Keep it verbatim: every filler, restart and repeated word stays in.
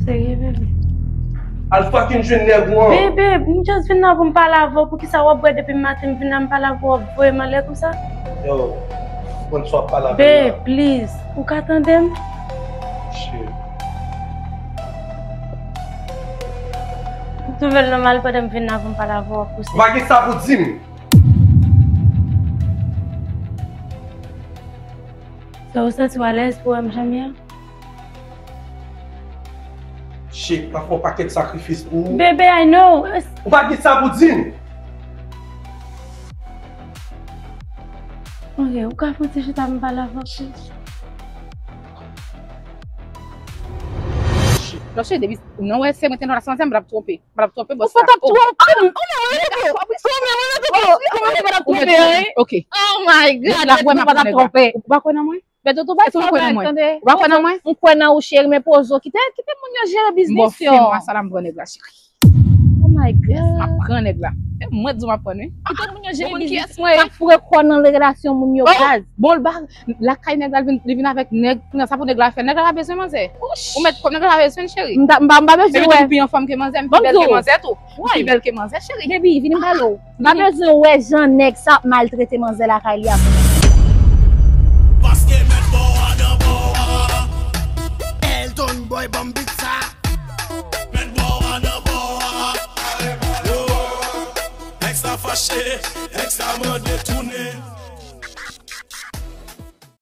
Serye, bebe? Al fucking jwenn nèg ou an. Bebe, m just vin la pou m pale avè w. Poukisa w ap bwè depi maten m vin la m pale avè w, w ap voye m anlè konsa? Yo, konn sa w ap pale avè m la. Babe, please, ou ka tande m? Shit. M twouve l nòmal pandan m vin la pou m pale avè w, w ap pouse. Ou pa gen sa pou di m. So, ou santi w alèz pou wè m jan m ye a? Shit, m ap fè yon pakèt sakrifis pou ou. Bebe, I know. Ou pa gen sa pou di m. Ok, ou ka fè yon ti chita pou m pale avè w, please? Shit. Non, cheri, depi, non, wè, se mwen te nan relasyon ansanm, m t ap twonpe. M t ap twonpe, bòs la. Ou pa t ap twonpe m. Ou mèt wè, ou mèt wè, ou mèt wè, ou mèt wè. Ok. Oh my God, ou pa t ap twonpe. Ou pa kwè nan mwen? Bèto, tou bay fò bèk, tande. Ou pa kwè nan mwen? M kwè nan ou, cheri, men poze w. Kite, kite moun yo jere biznis yo. M bò fen mwa sa la, m pran nèg la, cheri. Oh my God. M ap pran nèg la. E mwen di w m ap pran, wi. Kite moun yo jere biznis. Ou konn kiyès mwen ye? Pa foure kò w nan relasyon moun yo, baz. Bon, l ba, lakay nèg la, li vin, li vin avèk nèg. Kounye a, sa pou nèg la fè? Nèg la pa bezwen manzè. Ou mèt kòb, nèg la pa bezwen l, cheri. M pa, m pa bezwen wè. Epi tou, m pi anfòm ke manzè, m pi bèl ke manzè tou. M pi bèl ke manzè, cheri. Baby, vini m pale w. M pa bezwen wè jan nèg sa ap maltrete manzè lakay li a. Paske mèt bò a nan bò a. Elton Boy, ban m beat sa. Mèt bò a nan bò a. Nèg sa fache, nèg sa mande tounen.